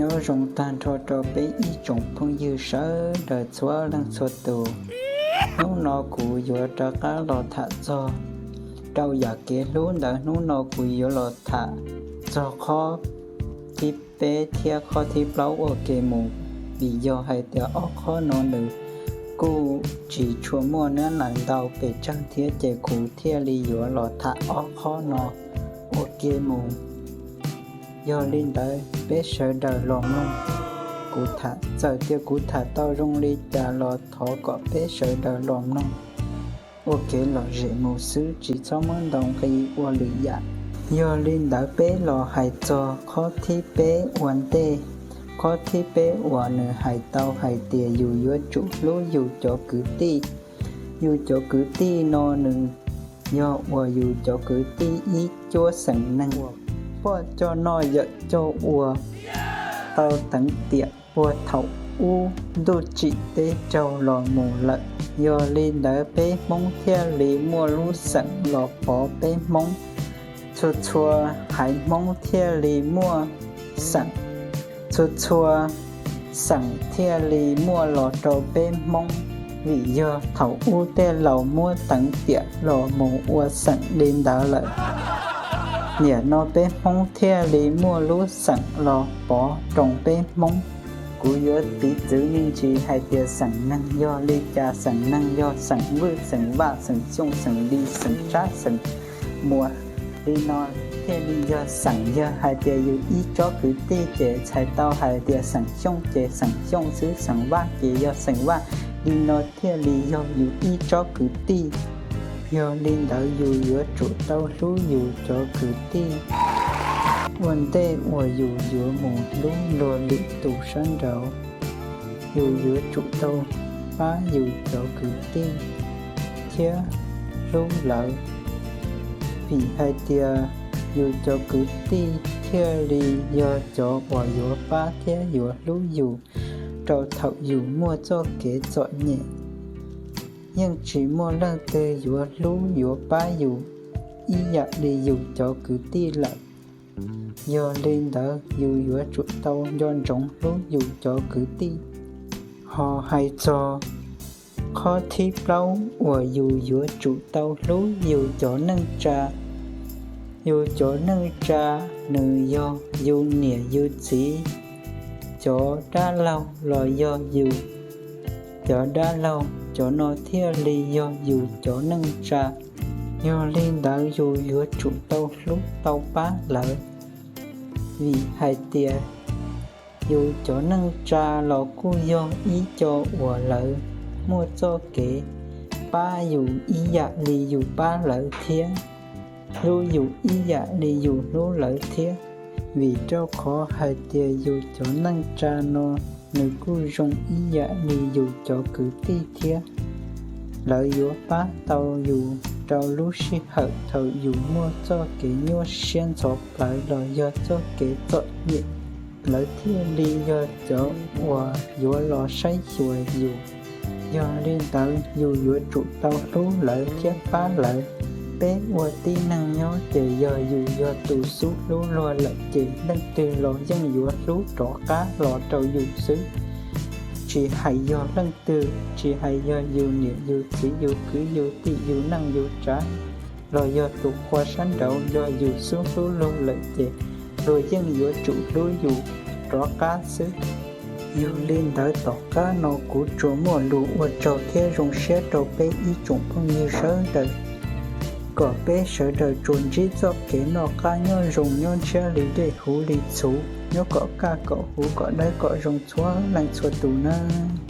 Nyob zoo tag nrho rau peb ib tsoom phooj ywg sawv daws txhua leej txhua tus. Hnub no kuv yuav rov qab los tham txog rau yam kev hlub ntawd. Hnub no kuv yuav los tham txog qhov thib peb thiab qhov thib plaub ua ke mus, vim yog hais tias ob qhov no nws kuj tsis tshua muaj nab nais ntau pes tsawg thiab, ces kuv thiaj li yuav los tham ob qhov no ua ke mus. Yog li ntawd peb sawv daws los mloog kuv tham. Txawm tias kuv tham tau zoo li cas los thov kom peb sawv daws los mloog ua kev lom zem mus xwb, tsis txhob muab ntaus nqi ua lwm yam. Yog li ntawd peb los hais txog qhov thib peb ua ntej. Qhov thib peb uas nws hais tau hais tias yus yuav tsum hlub yus cov kwv tij. Yus cov kwv tij no nws yog uas yus cov kwv tij ib cuab xeem neeg uas poj coj noj yawm coj ua tau teev tiam puag thaum ub ntuj tsim teb raug los mus lawm. Yog li ntawd peb Hmoob thiaj li muaj lub xeem los pov peb Hmoob. Txhua txhua haiv Hmoob thiaj li muaj xeem, txhua txhua xeem thiaj li muaj los rau peb Hmoob, vim yog thaum ub tej laus muab teev tiam los mus ua xeem li ntawd lawm. Niam no peb Hmoob thiaj li muaj lub xeem los pov rau peb Hmoob. Kuv yuav piv txwv me ntsis hais tias xeem neeg yog li cas. Xeem neeg yog xeem Vwj, xeem Vaj, xeem Xyooj, xeem Lis, xeem Tsab, xeem Muas. Li no thiaj li yog xeem. Yog hais tias yus ib tsob kwv tij ces txhais tau hais tias xeem Xyooj ces xeem Xyooj xwb, xeem Vaj ces yog xeem Vaj. Li no thiaj li yog yus ib tsob kwv tij. Yog li ntawd yus yuav tsum tau hlub yus cov kwv tij ua ntej uas yus yuav mus hlub luag lwm tus sab nraud. Yus yuav tsum tau pab yus cov kwv tij thiab hlub lawv, vim hais tias yus cov kwv tij thiaj li yog cov uas yuav pab thiab yuav hlub yus rau thaum yus muaj txoj kev txom nyem. Yeej tsis muaj leej twg yuav hlub yuav pab yus ib yam li yus cov kwv tij lawm. Yog li ntawd yus yuav tsum tau nco ntsoov hlub yus cov kwv tij. Ho hais txog qhov thib plaub uas yus yuav tsum tau hlub yus cov neej tsa. Yus cov neej tsa nws yog yus niam yus txiv cov dab laug los yog yus cov dab laug, cov no thiaj li yog yus cov neej tsa. Yog li ntawd yus yuav tsum tau hlub tau pab lawv, vim hais tias yus cov neej tsa los kuj yog ib co uas lawv muaj txoj kev pab yus ib yam li yus pab lawv thiab, hlub yus ib yam li yus hlub lawv thiab. Vim rau qhov hais tias yus cov neej tsa no nws kuj zoo ib yam li yus cov kwv tij thiab. Lawv yuav pab tau yus rau lub sij hawm thaum yus muaj txoj kev nyuaj siab ntxhov plawv los yog txoj kev txom nyem, lawv thiaj li yog cov uas yuav los saib xyuas yus. Yog li ntawd yus yuav tsum tau hlub lawv thiab pab lawv. Peb ua tib neeg nyob ces yog yus yog tus xub hlub luag lawm ces leej twg los yeej yuav hlub rov qab los rau yus xwb. Tsis hais yog leej twg, tsis hais yog yus niam yus txiv yus kwv yus tij yus neej yus tsav los yog tus qhua sab nraud, yog yus xub hlub luag lawm ces luag yeej yuav tsum hlub yus rov qab xwb. Yog li ntawd tom qab no kuv tsuas muaj lus ua tsaug thiab zoo siab rau peb ib tsoom phooj ywg sawv daws, kom peb sawv daws tsuas ntsib txoj kev noj qab nyob zoo nyob ntshiab li dej huv li txhuv, nyob kom kaj kom huv kom dawb kom zoo txhua leej txhua tus nawb.